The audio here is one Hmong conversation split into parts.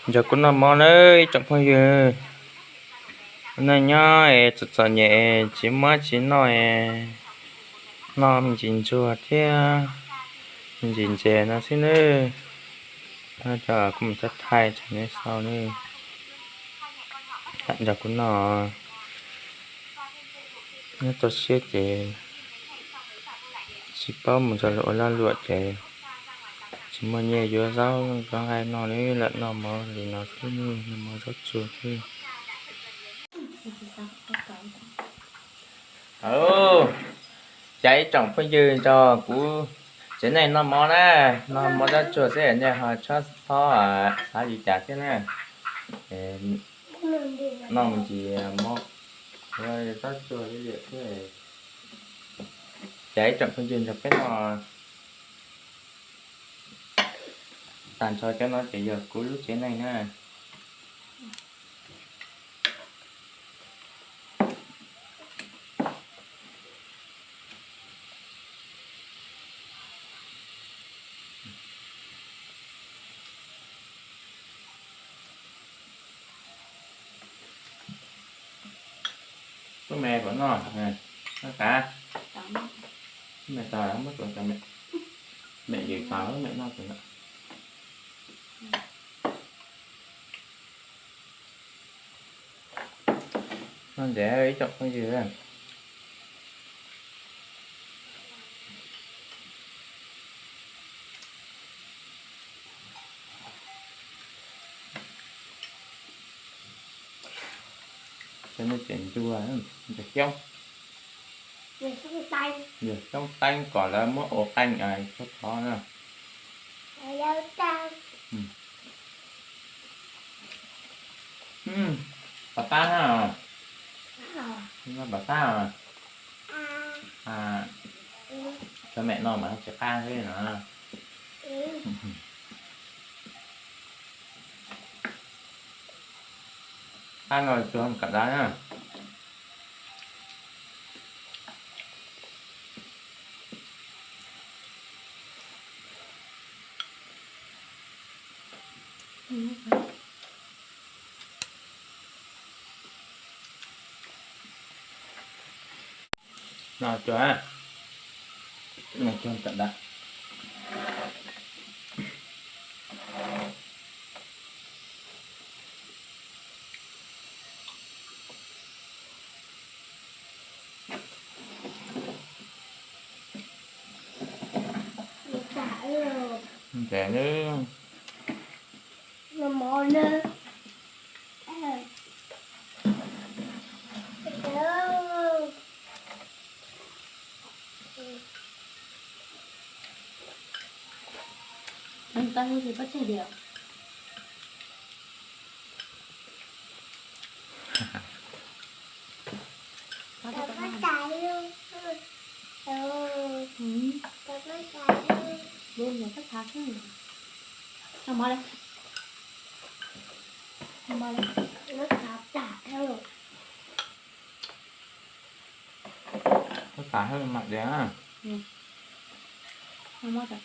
Nrog kuv noj mov nawb ib tsoom phooj ywg. Hnub no nyob es txom txom nyem es tsis muaj dab tsi noj es noj me ntsis ntsuag thiab me ntsis ntses no xwb nawb. Nyob cov kuv mus thaij thaij tso neb sau nawb. Nrog kuv noj. Nyob toj siab ces tsis paub mus nrog luag ua lag luam ces tsis muaj nyiaj yuav zaub zaub nqaij noj li, lam noj mov li no xwb, noj mov zaub tsuag xwb. Cas ib tsoom phooj ywg nrog kuv tsev neeg noj mov na, noj mov zaub tsuag xwb nej ho txhob xav li cas thiab na. Noj me ntsis mov, zaub tsuag li thiab. Cas ib tsoom phooj ywg nrog peb noj. Tag nrho cov no ces yog kuv lub tsev neeg na. Tub me puas noj? Noj tas. Tub me tas muab rau cov me, mem yws tas mem noj tas. Noj ntses ib tsoom phooj ywg. Cov no ces ntsuag, ntsuag xyoob. Ntsuag xyoob teeb kom lawv muab ua qeej txhob thov na. Pos qab na. Pos qab. Cov mem no mas tsis qab xwb no. Qab no tsuag kam dab na. No tsuag, no tsuag kam dab. Ntses nawb. Tau tus tsis pab tseg diam. Tau pab tas. Lub ntawd pab tas xwb. Noj mov li. Noj mov li. Pab tas mam diam. Noj mov tas.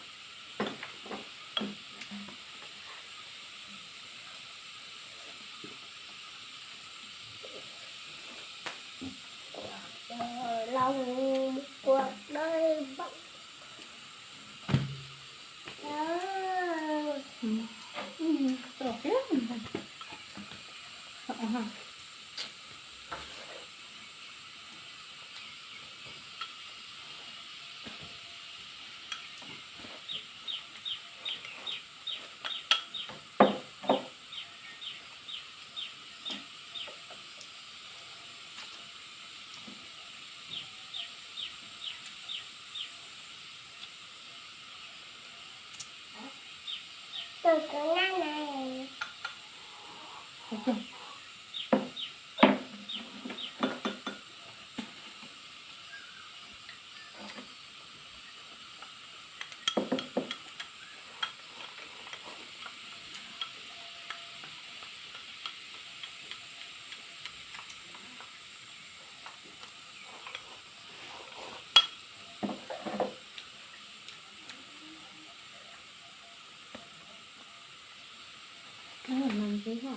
Mas ntxiv ho.